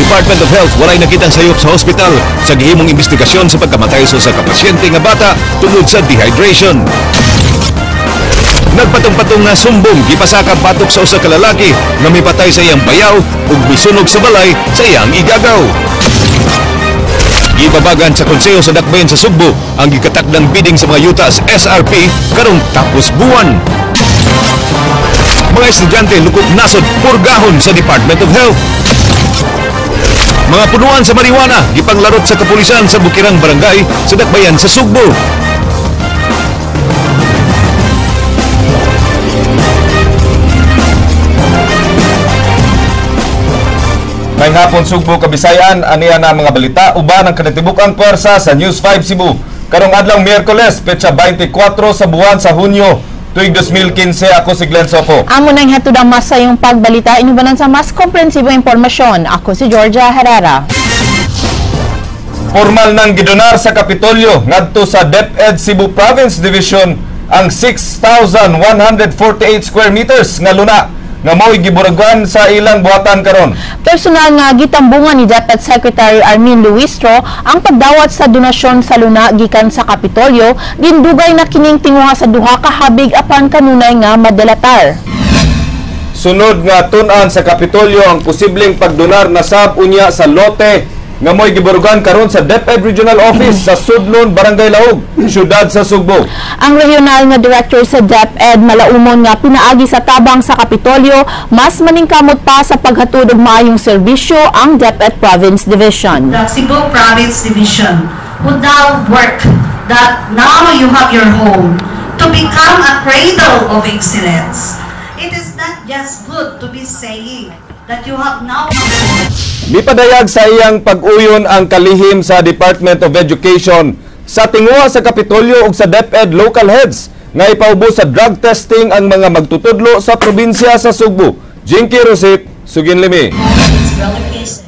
Department of Health walay nakitang sayop sa hospital sa gihimong investigasyon sa pagkamatay sa usa ka pasyente nga bata tungod sa dehydration. Nagpatong-patong nga sumbong gipasaka batok sa usa ka lalaki nga mipatay sa iyang bayaw ug misunog sa balay sa iyang igagaw. Gibabagan sa Konseho sa Dakbayan sa Sugbo ang gikatakdang bidding sa mga yuta sa SRP karong tapos buwan. Mga estudyante lukop nasod purgahon sa Department of Health. Mga punuan sa marijuana gipanglarot sa kapulisan sa Bukirang Barangay sa Dakbayan sa Sugbo. May hapon Sugbo, Kabisayan, aniya na mga balita uban ang kanatibuk-ang puwersa sa News 5 Cebu. Karong adlaw Miyerkules, petsa 24 sa buwan sa Hunyo, tuig 2015, ako si Glenn Soco. Amo nang hatod ang masayong pagbalita inubanan sa mas komprehensibong impormasyon. Ako si Georgia Herrera. Formal nang gidonar sa Kapitolyo ngadto sa DepEd Cebu Province Division ang 6,148 square meters nga luna nga mao'y giburagan sa ilang buhatan karon. Personal nga gitambungan ni DepEd Secretary Armin Luistro ang pagdawat sa donasyon sa luna gikan sa Kapitolyo, gindugay na kining tinguha sa duha ka habig apan kanunay nga madelatar. Sunod nga tun-an sa Kapitolyo ang posibleng pagdonar na sab unya sa lote nga mo'y giburugan karon sa DepEd Regional Office sa Sudlon, Barangay Laog, siyudad sa Sugbo. Ang regional nga director sa DepEd malaumon nga pinaagi sa tabang sa Kapitolyo, mas maningkamot pa sa paghatod og maayong serbisyo ang DepEd Province Division. The Cebu Province Division would now work that now you have your home to become a cradle of excellence. It is not just good to be saying that you have now a home. Mipadayag sa iyang pag-uyon ang kalihim sa Department of Education sa tinguha sa Kapitolyo ug sa DepEd local heads nga ipaubos sa drug testing ang mga magtutudlo sa probinsya sa Sugbo. Jinky Rosit, Sugin Limi.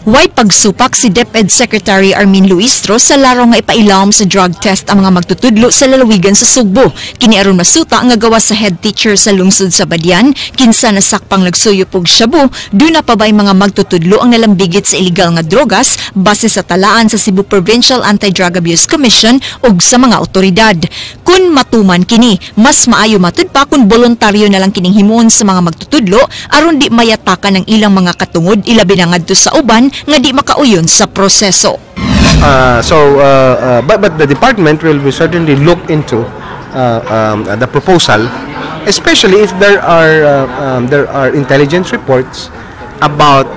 Way pagsupak si DepEd Secretary Armin Luistro sa laro nga ipailawom sa drug test ang mga magtutudlo sa lalawigan sa Sugbo. Kini aron masuta nga gawa sa head teacher sa lungsod sa Badian, kinsa nasakpang nagsuyop og shabu, duna pa ba'y mga magtutudlo ang nalambigit sa illegal nga drogas base sa talaan sa Cebu Provincial Anti-Drug Abuse Commission ug sa mga otoridad. Kun matuman kini, mas maayo matud pa kung voluntaryo na lang kining himuon sa mga magtutudlo aron di mayatakan ang ilang mga katungod, ilabi na ngadto sa uban nga di makauyon sa proseso. But the department will certainly look into the proposal, especially if there are intelligence reports about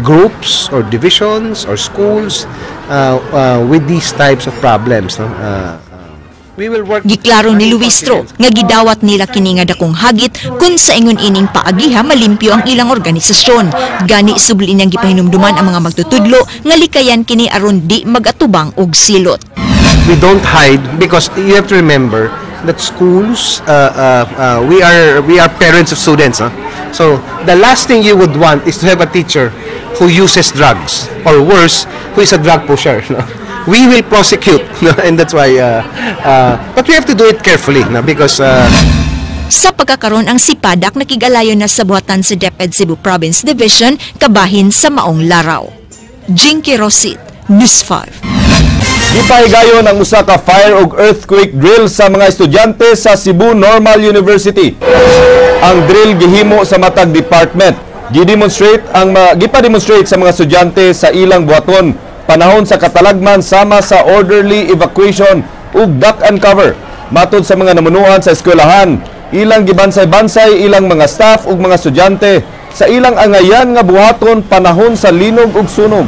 groups or divisions or schools with these types of problems. No? We will work. Giklaro ni Luistro nga gidawat nila kini nga dakong hagit kung sa ingon ining paagiha malimpyo ang ilang organisasyon. Gani subli niyang gipahinumduman ang mga magtutudlo nga likayan kini aron di magatubang og silot. We don't hide because you have to remember that schools, we are parents of students. Huh? So the last thing you would want is to have a teacher who uses drugs, or worse, who is a drug pusher. No? We will prosecute, no? And that's why. But we have to do it carefully, no? Because. Sa pagkakaroon ang Sipadak nakigalayon na sa buhatan sa DepEd Cebu Province Division kabahin sa maong laraw. Jinky Rosit, News 5. Gipahigayon ang usa ka fire ug earthquake drill sa mga estudyante sa Cebu Normal University. Ang drill gihimo sa matag department. Gi-demonstrate ang gipa-demonstrate sa mga estudyante sa ilang buhaton panahon sa katalagman sama sa orderly evacuation ug duck and cover. Matod sa mga namunuan sa eskwelahan, ilang gibansay-bansay ilang mga staff ug mga estudyante sa ilang angayan nga buhaton panahon sa linog ug sunog.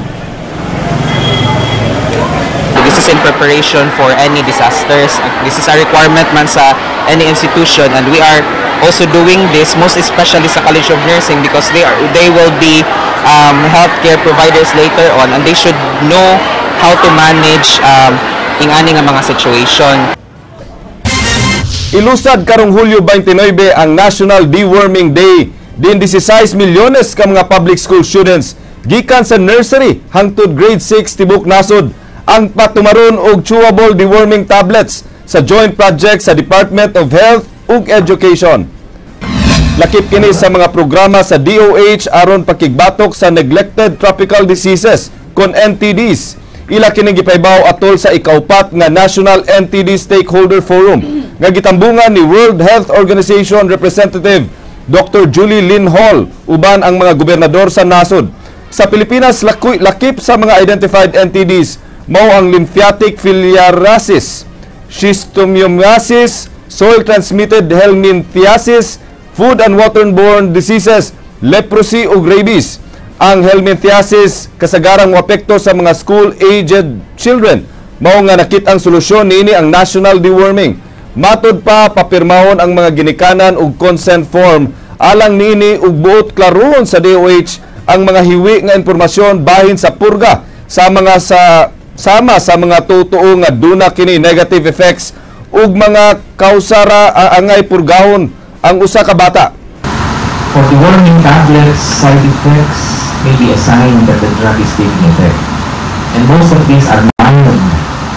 This is in preparation for any disasters. This is a requirement man sa any institution, and we are also doing this most especially sa College of Nursing because they will be healthcare providers later on, and they should know how to manage ingani nga mga situation. Ilusad karong Hulyo 29 ang National Deworming Day. Din 16 milyones ka mga public school students gikan sa nursery hangtod grade 6 tibok nasod ang patumaron og chewable deworming tablets sa joint project sa Department of Health ug Education. Lakip kini sa mga programa sa DOH aron pakigbatok sa neglected tropical diseases kon NTDs. Ila kining gipaybaw atol sa ikaupat nga National NTD Stakeholder Forum nga gitambungan ni World Health Organization Representative Dr. Julie Lynn Hall uban ang mga gobernador sa nasod. Sa Pilipinas, lakip sa mga identified NTDs mao ang lymphatic filariasis, schistosomiasis, soil-transmitted helminthiasis, food and waterborne diseases, leprosy ug rabies. Ang helminthiasis kasagarang moapekto sa mga school-aged children. Mao nga nakit-ang solusyon niini ang national deworming. Matod pa, papirmahon ang mga ginikanan og consent form alang niini ug buot klarohon sa DOH ang mga hiwi nga impormasyon bahin sa purga sa mga sa sama sa mga totoo nga duna kini negative effects ug mga kausara angay purgahon ang usa ka bata. For deworming tablets, side effects may be a sign that the drug is taking effect. And most of these are mild,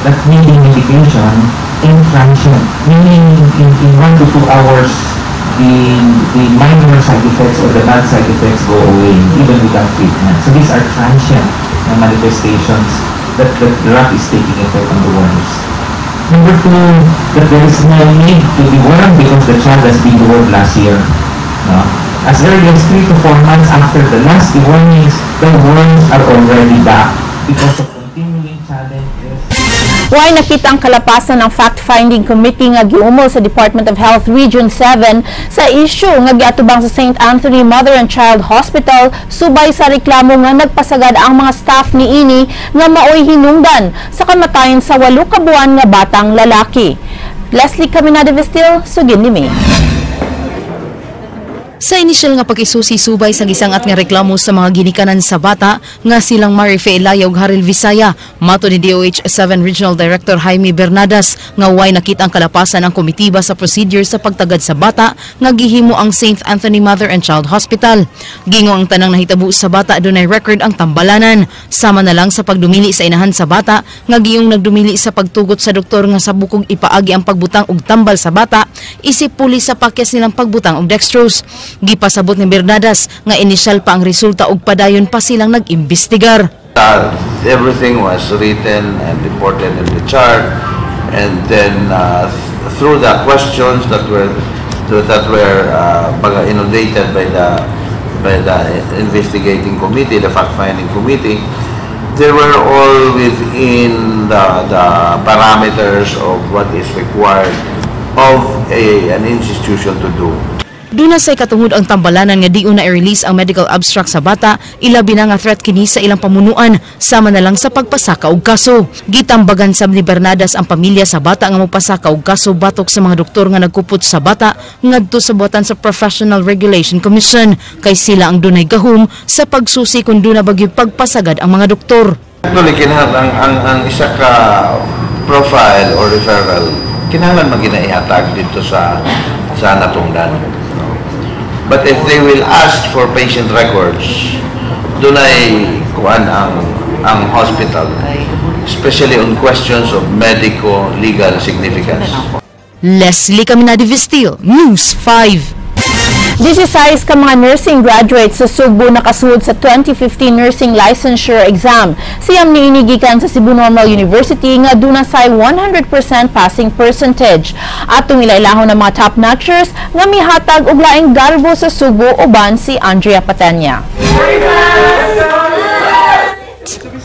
that needing medication and transient, meaning in 1 to 2 hours, the minor side effects or the bad side effects go away, even without treatment. So these are transient manifestations that the drug is taking effect on the worms. Number two, that there is no need to deworm because the child has been dewormed last year. No? As early as 3 to 4 months after the last dewormings, the worms are already back because of continuing challenges. Way nakita ang kalapasan ng fact-finding committee nga giumol sa Department of Health Region 7 sa issue nga giatubang sa St. Anthony Mother and Child Hospital subay sa reklamo nga nagpasagad ang mga staff niini nga maoy hinungdan sa kamatayon sa 8 ka buwan nga batang lalaki. Leslie Caminada Vestil, sugid ni May. Sa inisyal nga pag-isusi subay sa gisangat nga reklamo sa mga ginikanan sa bata nga silang Marife Elaya ug Haril Visaya, mato ni DOH 7 Regional Director Jaime Bernadas nga way nakita ang kalapasan ang komitiba sa procedure sa pagtagad sa bata nga gihimo ang St. Anthony Mother and Child Hospital. Gingo ang tanang nahitabo sa bata, dunay record ang tambalanan, sama na lang sa pagdumili sa inahan sa bata nga giyong nagdumili sa pagtugot sa doktor nga sa bukog ipaagi ang pagbutang og tambal sa bata isip puli sa pakyas nilang pagbutang og dextrose. Gipasabot ni Bernadas nga inisyal pa ang resulta ug padayon pa silang nag-imbestigar. Everything was written and reported in the chart, and then through the questions that were baga inundated by the investigating committee, the fact-finding committee, they were all within the parameters of what is required of an institution to do. Duna say katungod ang tambalanan nga di una i-release ang medical abstract sa bata, ilabi na nga threat kini sa ilang pamunuan, sama na lang sa pagpasaka og kaso. Gitambagan sab ni Bernadas ang pamilya sa bata nga mopasaka og kaso batok sa mga doktor nga nagkupot sa bata ngadto sa buhatan sa Professional Regulation Commission kay sila ang dunay gahom sa pagsusi kung duna ba gyud pagpasagad ang mga doktor. Actually, kinahanglan ang isa ka profile or referral, kinahanglan man ginaihatag dito sa natungdan. No? But if they will ask for patient records, dunay kuan ang hospital, especially on questions of medico-legal significance. Leslie Caminadi Vestil, News 5. 16 ka mga nursing graduates sa Sugbo nakasuod sa 2015 Nursing Licensure Exam. Siyam niini gikan sa Cebu Normal University nga duna say 100% passing percentage. Atong ilailahon ng mga top notchers nga mihatag og laing garbo sa Sugbo uban si Andrea Patenya.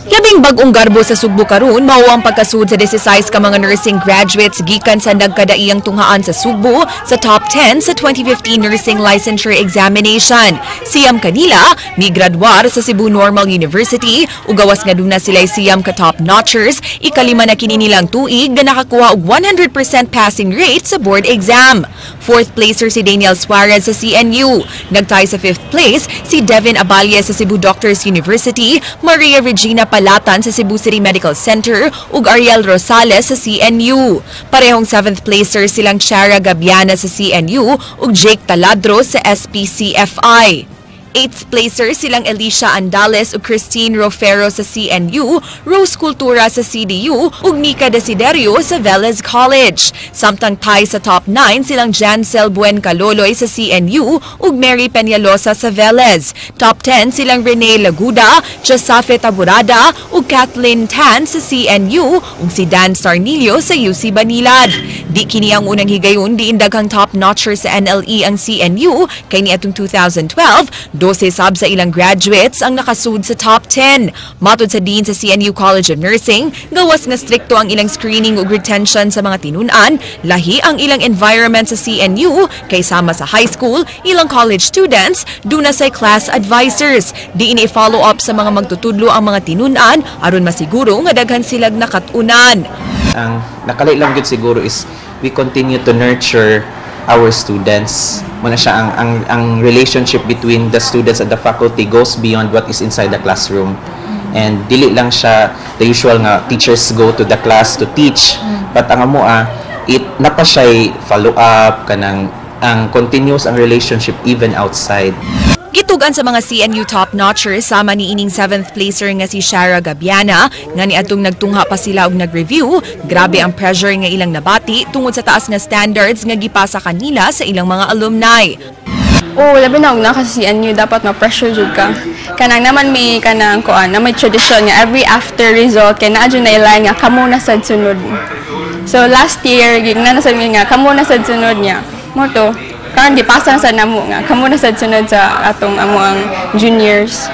Labing bag-ong garbo sa Sugbo karon mao ang pagkasuod sa 16 ka mga nursing graduates gikan sa nagkadaiyang tunghaan sa Sugbo sa top 10 sa 2015 Nursing Licensure Examination. Siyam kanila migraduar sa Cebu Normal University ug gawas nga duna sila siyam ka top notchers, ikalima na kini nilang tuig nga nakakuha og 100% passing rate sa board exam. Fourth placer si Daniel Suarez sa CNU. Nagtay sa fifth place si Devin Abalia sa Cebu Doctors University, Maria Regina Palatan sa Cebu City Medical Center ug Ariel Rosales sa CNU. Parehong seventh placer silang Chara Gabiana sa CNU ug Jake Taladro sa SPCFI. Eighth placer silang Alicia Andales ug Christine Rofero sa CNU, Rose Cultura sa CDU ug Nika Desiderio sa Velez College. Samtang tie sa top 9 silang Jancel Buen Kaloloy sa CNU ug Mary Peñalosa sa Velez. Top 10 silang Rene Laguda, Josafe Taburada ug Kathleen Tan sa CNU ug si Dan Sarnillo sa UC Banilad. Di kini ang unang higayon diin daghang top notcher sa NLE ang CNU kay niadtong 2012, 12 sab sa ilang graduates ang nakasud sa top 10. Matod sa dean sa CNU College of Nursing, gawas nga strikto ang ilang screening ug retention sa mga tinunan, lahi ang ilang environment sa CNU kay sama sa high school, ilang college students, duna say class advisors. Diin i-follow up sa mga magtutudlo ang mga tinunan aron masiguro nga daghan silag nakatunan. Ang nakalahi lang gyud siguro is we continue to nurture our students. Muna siya ang relationship between the students and the faculty goes beyond what is inside the classroom. And dili lang siya the usual nga teachers go to the class to teach, but ang amo it napa siya follow up, kanang ang continuous ang relationship even outside. Gitugan sa mga CNU top notchers sama ni ining 7th placer nga si Shara Gabiana nga niadtong nagtungha pa sila og nag-review, grabe ang pressure nga ilang nabati tungod sa taas nga standards nga gipasa kanila sa ilang mga alumni. Oo, labi na og naka sa CNU, dapat ma-pressure jud ka. Kanang naman may kanang kuan, na may tradition nga every after result kay naa jud na line nga kamo na sad sunod. So last year gigna na sad mi nga kamo na sad sunod niya. Mo to karon gipasa na sad namo nga kamo na sad sunod sa atong amo ang juniors.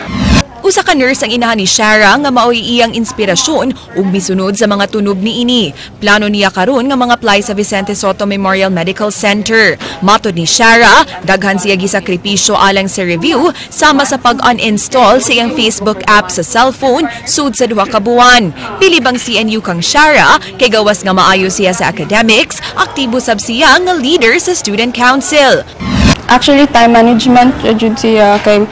Usa ka nurse ang inahan ni Shara nga maoy iyang inspirasyon ug misunod sa mga tunob niini. Plano niya karon nga mga-apply sa Vicente Sotto Memorial Medical Center. Matod ni Shara, daghan siya gisakripisyo alang sa review sama sa pag-uninstall sa iyang Facebook app sa cellphone sud sa 2 ka buwan. Bilib ang CNU kang Shara kay gawas nga maayo siya sa academics, aktibo sab siya nga leader sa student council. Actually, time management jud siya kay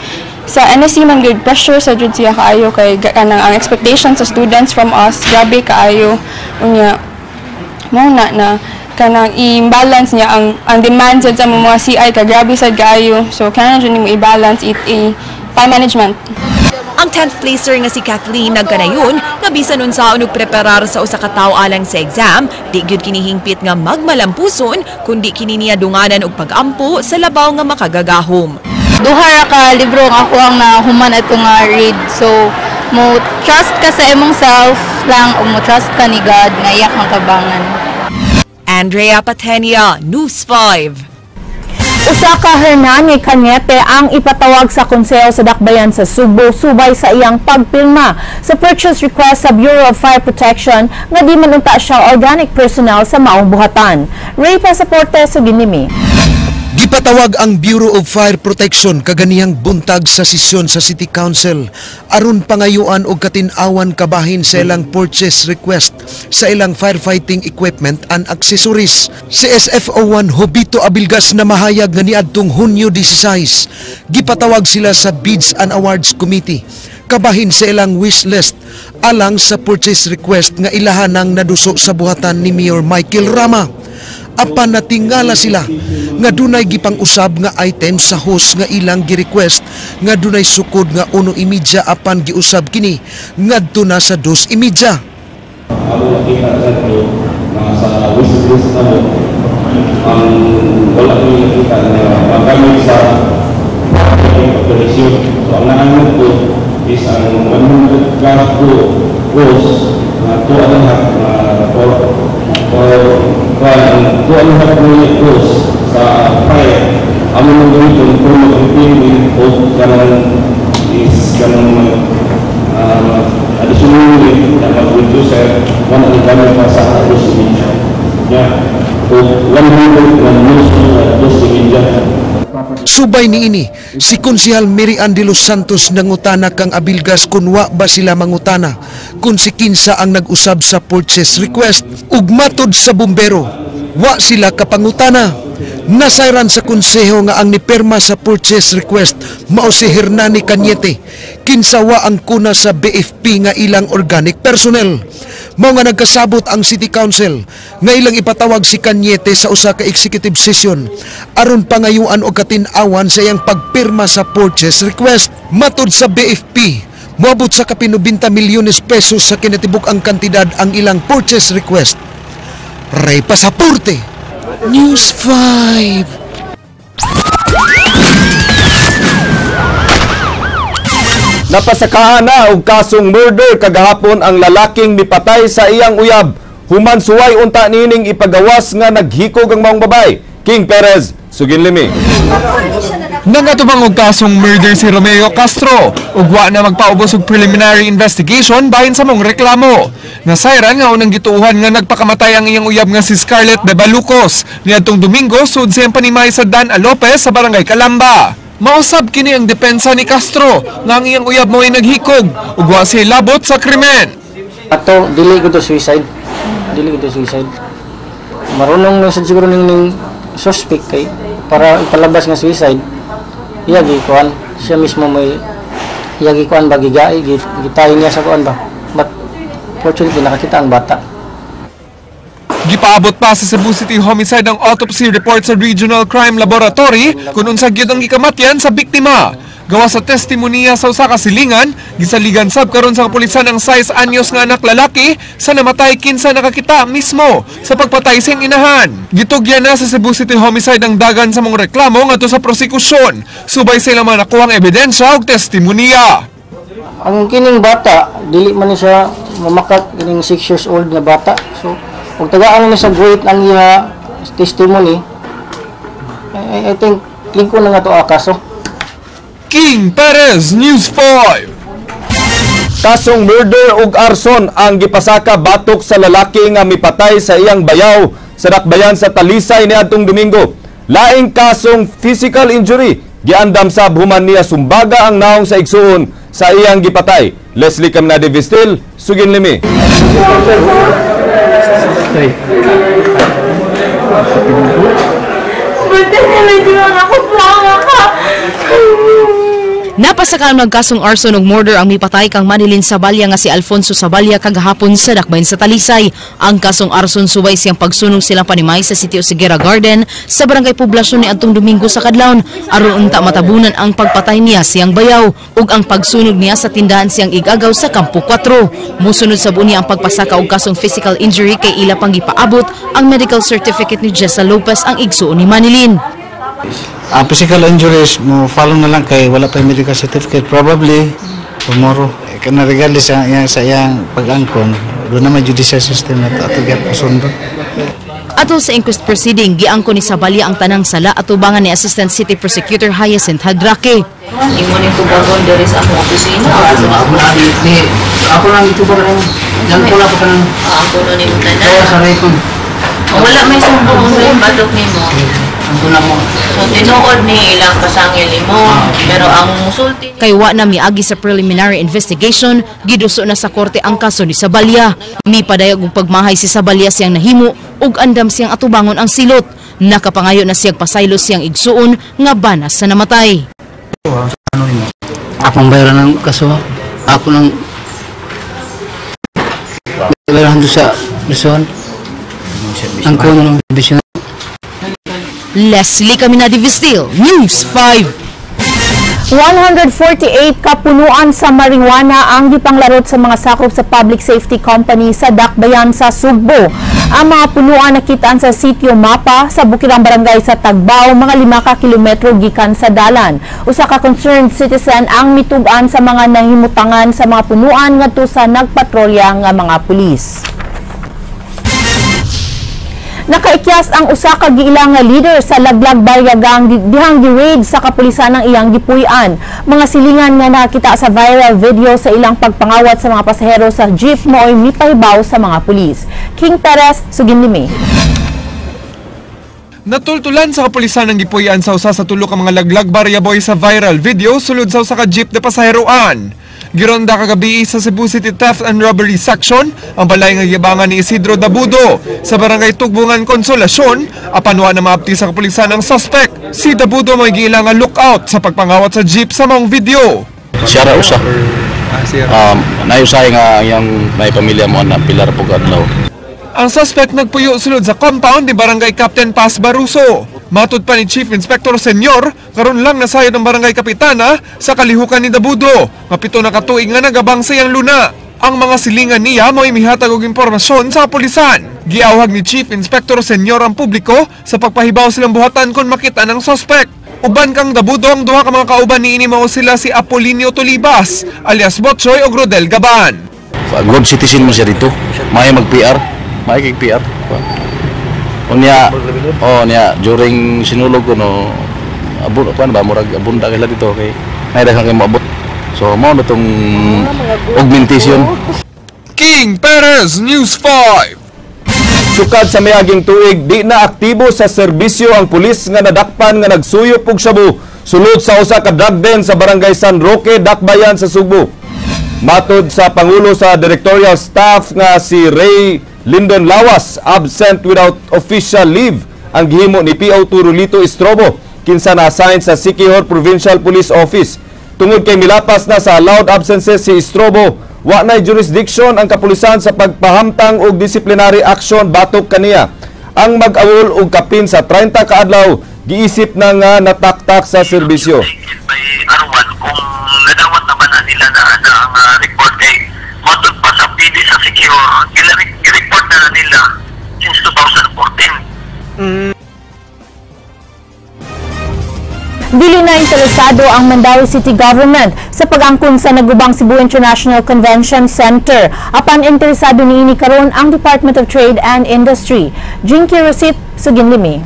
sa NSC man gyud pressure sa jud siya kaayo kay kanang ang expectation sa students from us, grabe kaayo. Unya mo na na kanang i-balance niya ang demand sad sa mga CI ka, grabe sad kaayo. So kailangan jud nimo i-balance it, i time management. Ang 10th placer nga si Kathleen nagkanayon nga bisan unsaon og preparar sa usa ka tawo alang sa exam, di gyud kini hingpit nga magmalampuson kundi kini niya dunganan og pag-ampo sa labaw nga makagagahom. Duha ra ka libro ang ako ang nahuman ato nga read. So mo trust ka sa imong self lang o mo trust ka ni God nga iya kang tabangan. Andrea Patenia, News 5. Usa ka Hernani Cañete ang ipatawag sa Konseho sa Dakbayan sa Sugbo subay sa iyang pagpirma sa purchase request sa Bureau of Fire Protection nga di man unta siya organic personnel sa maong buhatan. Ray Pasaporte sa Ginimi. Gipatawag ang Bureau of Fire Protection kaganihang buntag sa sesyon sa City Council aron pangayuan og katin-awan kabahin sa ilang purchase request sa ilang firefighting equipment and accessories. Si SFO1 Jobito Abilgas na mahayag nga niadtong Hunyo 16, gipatawag sila sa Bids and Awards Committee kabahin sa ilang wish list alang sa purchase request nga ilahan ang naduso sa buhatan ni Mayor Michael Rama. Apan natingala sila nga dunay gipang-usab nga item sa hose nga ilang gi-request nga dunay sukod nga 1.30 apan giusab kini ngadto na sa 2.30. Ako nakita sa na sa wish list namo ang wala ko nakita na magamit sa operation. So ang naanod ko is ang 100 plus ko hose na 2.5 na for ang 2.5 hose sa fire amo nang gamiton kung mag-refill o kanang is kanang additional unit na mag-reducer one ang gamit pa sa 2.30. Yeah. O 100 na nuso na 2.30. Subay niini, si Konsehal Mary Ann de los Santos nangutana kang Abilgas kung wa ba sila mangutana kung si kinsa ang nag-usab sa purchase request ug matod sa bumbero, wa sila kapangutana. Nasayran sa konseho nga ang nipirma sa purchase request mao si Hernani Cañete, kinsa wa ang kuna sa BFP nga ilang organic personnel. Mao nga nagkasabot ang City Council nga ilang ipatawag si Cañete sa usa ka executive session aron pangayuan og katin-awan sa iyang pagpirma sa purchase request. Matud sa BFP, moabot sa kapin 90 milyones pesos sa kinatibuk ang kantidad ang ilang purchase request. Ray Pasaporte, News 5. Napasakaan na og kasong murder kagahapon ang lalaking mipatay sa iyang uyab. Human suway unta nining ipagawas nga naghikog ang maong babay. King Perez, Suginlimi. Nangatubang og kasong murder si Romeo Castro ug wa na magpaubos og preliminary investigation bahin sa mong reklamo. Nasayran nga unang gituohan nga nagpakamatay ang iyang uyab nga si Scarlett de Balucos niadtong Domingo sud sa iyang panimay sa Dan A. Lopez sa Barangay Calamba. Mausab kini ang depensa ni Castro nga ang iyang uyab mo'y naghikog ug wa siya labot sa krimen. Ato dili ko to suicide. Dili ko to suicide. Marunong na sad siguro ning suspect kay para ipalabas nga suicide. Iya gikuan siya mismo may iya gikuan ba gigai gitahi niya sa kuan ba. But fortunately nakakita ang bata. Gipaabot pa sa Cebu City Homicide ang autopsy report sa Regional Crime Laboratory kung unsa gyud ang gikamatyan sa biktima. Gawa sa testimonya sa usa ka silingan, gisaligan sab karon sa kapulisan ang 6 anyos nga anak lalaki sa namatay kinsa nakakita mismo sa pagpatay sa inahan. Gitugyan na sa Cebu City Homicide ang dagan sa mong reklamo ngadto sa prosekusyon. Subay sa ilang mga nakuhang ebidensya ug testimonya. Ang kining bata, dili man ni siya mamakat kining 6 years old nga bata. So kung tagaan na sa great ang iya testimony, I think lingko na nga to akaso. King Perez, News 5. Kasong murder ug arson ang gipasaka batok sa lalaki nga mipatay sa iyang bayaw sa dakbayan sa Talisay niadtong Domingo. Laing kasong physical injury giandam sab human niya sumbaga ang naong sa igsuon sa iyang gipatay. Leslie Camnade Vistil, Suginlimi. Napasakal magkasong arson ug murder ang mipatay kang Manilin Sabalya nga si Alfonso Sabalya kagahapon sa dakbayan sa Talisay. Ang kasong arson subay siyang pagsunog silang panimay sa Sitio Sigera Garden sa Barangay Poblasyon ni adtong Domingo sa kadlawon aron unta matabunan ang pagpatay niya siyang bayaw ug ang pagsunog niya sa tindahan siyang igagaw sa Kampo 4. Musunod sa buo niya ang pagpasaka og kasong physical injury kay ila pang gipaabot ang medical certificate ni Jessa Lopez ang igsuon ni Manilin. Ang physical injuries mo follow na lang kay wala pa yung medical certificate probably tomorrow. Kana regardless sa iyang pag-angkon, doon naman judicial system na ato gyud pasundon. Atol sa inquest proceeding, giangkon ni Sabalya ang tanang sala atubangan ni Assistant City Prosecutor Hyacinth Hadrake. Imo ni tubagon diri sa akong opisina. Ako lang itubagon. Yan ko lang ko tanang. Ako no nimo tanan. Sa record. Wala may sumbong sa batok nimo. So tinuod ni ilang kasangil nimo, pero ang musulti kay wa na miagi sa preliminary investigation, giduso na sa korte ang kaso ni Sabalya. Mipadayag og pagmahay si Sabalya siyang nahimo ug andam siyang atubangon ang silot. Nakapangayo na siyang pasaylo siyang igsuon nga banas sa namatay. Akong bayaran ng kaso, ako nang bayaran sa prison. Ang kuno ng bisyon. Leslie Caminadi Vistil, News 5. 148 kapunuan sa marijuana ang gipanglarot sa mga sakop sa Public Safety Company sa Dakbayan sa Sugbo. Ang mga punuan nakitaan sa sitio Mapa sa Bukirang Barangay sa Tagbao, mga 5 ka kilometro gikan sa dalan. Usa ka concerned citizen ang mitug-an sa mga nahimutangan sa mga punuan ngadto sa nagpatrolya nga mga pulis. Nakaikyas ang usa ka giila nga leader sa Laglag Baryagang dihang gi-raid sa kapulisan ang iyang gipuy-an. Mga silingan nga nakita sa viral video sa ilang pagpangawat sa mga pasahero sa jeep maoy mipahibaw sa mga pulis. King Perez, Suginlimi. Natultulan sa kapulisan ang gipuy-an sa usa sa tulo ka mga Laglag Barya boy sa viral video sulod sa usa ka jeep na pasaheroan. Gironda kagabi sa Cebu City Theft and Robbery Section ang balay nga gibangan ni Isidro Dabudo sa Barangay Tugbungan, Consolacion, apan wa na maapti sa kapulisan ang suspect. Si Dabudo may giila nga lookout sa pagpangawat sa jeep sa maong video. Siya ra usa. Nayusay nga iyang may pamilya mo na Pilar Pugadlaw. Ang suspect nagpuyo sulod sa compound ni Barangay Captain Paz Baruso. Matud pa ni Chief Inspector Senyor, karon lang nasayod ang barangay kapitana sa kalihukan ni Dabudo, nga 7 na katuig nga nagabang sa iyang luna. Ang mga silingan niya mo'y mihatag og impormasyon sa pulisan. Giawhag ni Chief Inspector Senyor ang publiko sa pagpahibaw silang buhatan kung makita ng suspect. Uban kang Dabudo ang duha ka mga kauban niini mao sila si Apolinio Tolibas, alias Botchoy og Rodel Gaban. Good citizen mo siya dito. May mag-PR, may kig PR. Unya, oh niya during sinulog ko no abot kuan ba murag abunda kay dito kay naidaghan kay moabot. So mao na tong augmentation. King Perez, News 5. Sukad sa miaging tuig, di na aktibo sa serbisyo ang pulis nga nadakpan nga nagsuyop og shabu sulod sa usa ka drug den sa Barangay San Roque, Dakbayan sa Sugbo. Matod sa pangulo sa directorial staff nga si Ray Lyndon Lawas, absent without official leave ang gihimo ni PO2 Rulito Estrobo kinsa na-assign sa Siquijor Provincial Police Office. Tungod kay milapas na sa allowed absences si Estrobo, wa na'y jurisdiction ang kapulisan sa pagpahamtang og disciplinary action batok kaniya. Ang mag-awol og kapin sa 30 kaadlaw giisip na nga nataktak sa serbisyo. Kung nadawat naman na nila na ang report kay matod pa sa PD sa Siquijor, gi-report na nila since 2014. Dili na interesado ang Mandaue City Government sa pag-angkon sa nagubang Cebu International Convention Center. Apan interesado niini karon ang Department of Trade and Industry. Jinky Rosit, Suginlimi.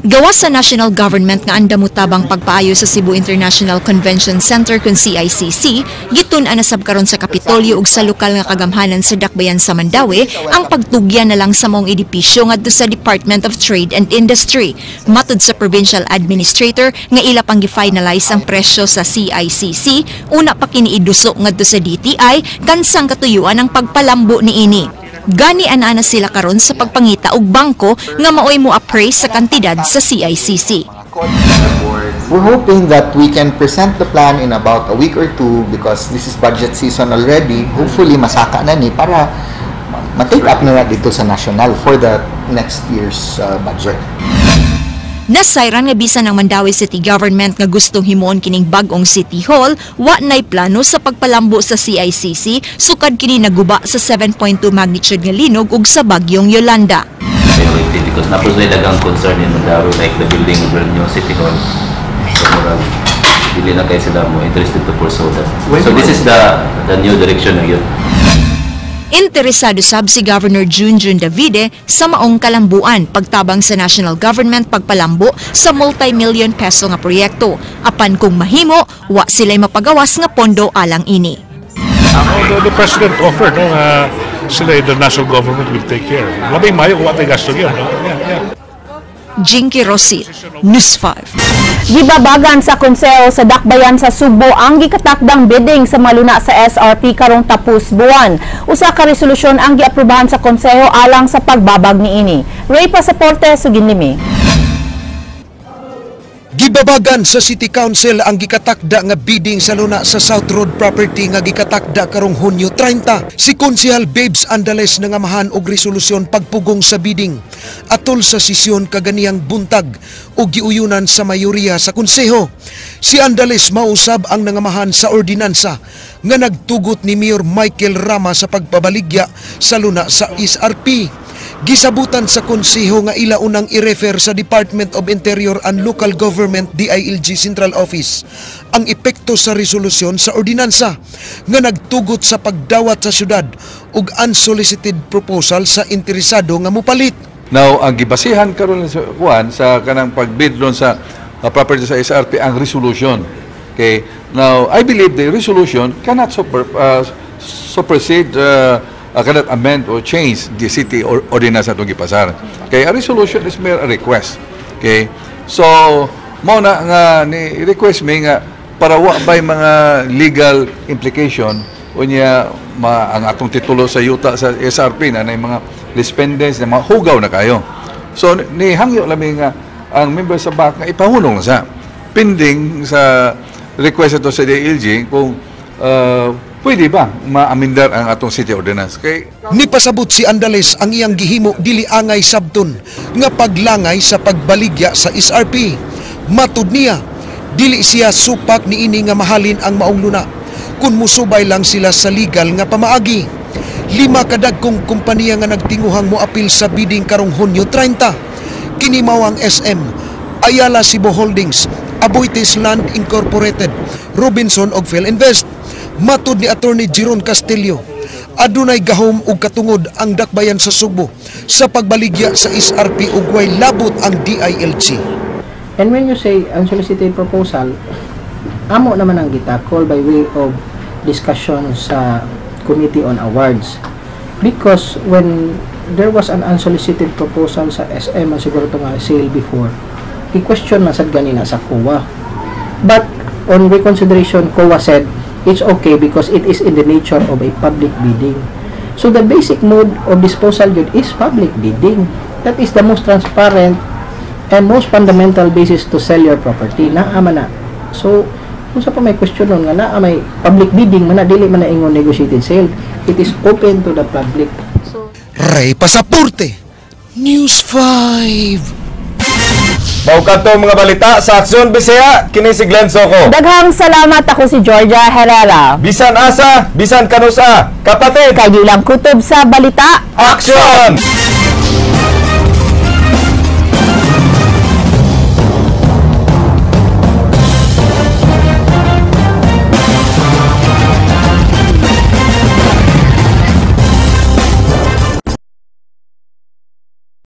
Gawas sa national government nga andamutabang pagpaayo sa Cebu International Convention Center kun CICC, gitun-an na sab karon sa Kapitolyo ug sa lokal nga kagamhanan sa Dakbayan sa Mandaue ang pagtugyan na lang sa maong edipisyo ngadto sa Department of Trade and Industry. Matud sa provincial administrator nga ila pang gi-finalize ang presyo sa CICC, una pa kini iduso ngadto sa DTI kansang katuyuan ang pagpalambo niini. Gani ana sila karon sa pagpangita og bangko nga maoy mo appraise sa kantidad sa CICC. We're hoping that we can present the plan in about a week or two because this is budget season already. Hopefully masaka na ni para ma-take up na dito sa national for the next year's budget. Nasayran nga bisan ang Mandaue City Government nga gustong himuon kining bag-ong City Hall, wa nay plano sa pagpalambo sa CICC sukad kini naguba sa 7.2 magnitude nga linog ug sa bagyong Yolanda. Priority because napos na daghang concern in Mandaue like the building of the new City Hall. So murag dili na kay sila mo interested to pursue that. So this is the new direction na yun. Interesado sab si Governor Junjun Davide sa maong kalambuan pagtabang sa national government pagpalambo sa multi-million peso nga proyekto. Apan kung mahimo, wa sila'y mapagawas nga pondo alang ini. The President offered, no, sila the national government will take care. Labing mayo kung atay gasto yun. No? Yeah. Jinky Rosit, News 5. Gibabagan sa konseho sa Dakbayan sa Sugbo ang gikatakdang bidding sa maluna sa SRP karong tapos buwan. Usa ka resolusyon ang giaprobahan sa konseho alang sa pagbabag niini. Ray Pasaporte, Suginlimi. Gibabagan sa City Council ang gikatakda nga bidding sa luna sa South Road property nga gikatakda karong Hunyo 30. Si Konsehal Babes Andales nangamahan og resolusyon pagpugong sa bidding. Atol sa sesyon kaganiyang buntag og giuyunan sa mayoriya sa konseho. Si Andales mausab ang nangamahan sa ordinansa nga nagtugot ni Mayor Michael Rama sa pagpabaligya sa luna sa SRP. Gisabutan sa konseho nga ila unang i-refer sa Department of Interior and Local Government DILG Central Office ang epekto sa resolusyon sa ordinansa nga nagtugot sa pagdawat sa syudad ug unsolicited proposal sa interesado nga mopalit. Now, ang gibasihan karon sa kuan sa kanang pagbid ron sa property sa SRP ang resolution. Okay. Now, I believe the resolution cannot supersede cannot amend or change the city or ordinance atong gipasar. Okay, a resolution is mere a request. Okay. So, mao na nga ni request mi nga para wa bay mga legal implication unya ang atong titulo sa yuta sa SRP na nay mga lis pendens na mga hugaw na kayo. So ni hangyo lami nga ang member sa BAC nga ipahunong na sa pending sa request ato sa DILG kung pwede ba maamendar ang atong city ordinance? Kay Nipasabot si Andales ang iyang gihimo dili angay sabton nga paglangay sa pagbaligya sa SRP. Matud niya, dili siya supak niini nga mahalin ang maong luna kung musubay lang sila sa legal nga pamaagi. 5 kadagkong kompanya nga nagtinguhang moapil sa bidding karong Hunyo 30. Kini mao ang SM, Ayala Cebu Holdings, Aboitiz Land Incorporated, Robinson og Filinvest. Matud ni Attorney Jeron Castillo, adunay gahom ug katungod ang dakbayan sa Sugbo sa pagbaligya sa SRP ug way labot ang DILG. And when you say unsolicited proposal, amo naman ang gitakol by way of discussion sa Committee on Awards. Because when there was an unsolicited proposal sa SM, ang siguro ito nga sale before, i-question man sad ganina sa COA. But on reconsideration, COA said it's okay because it is in the nature of a public bidding. So the basic mode of disposal yun is public bidding. That is the most transparent and most fundamental basis to sell your property. Naa man na. So, kung sa pa may question nun nga naa may public bidding man na, dili man na ingon negotiated sale. It is open to the public. Ray Pasaporte, News 5. Mao kadto mga balita sa Aksyon Bisaya, kini si Glenn Soco. Daghang salamat, ako si Georgia Herrera. Bisan asa, bisan kanusa, kapatid. Kay ilang kutob sa balita. Aksyon!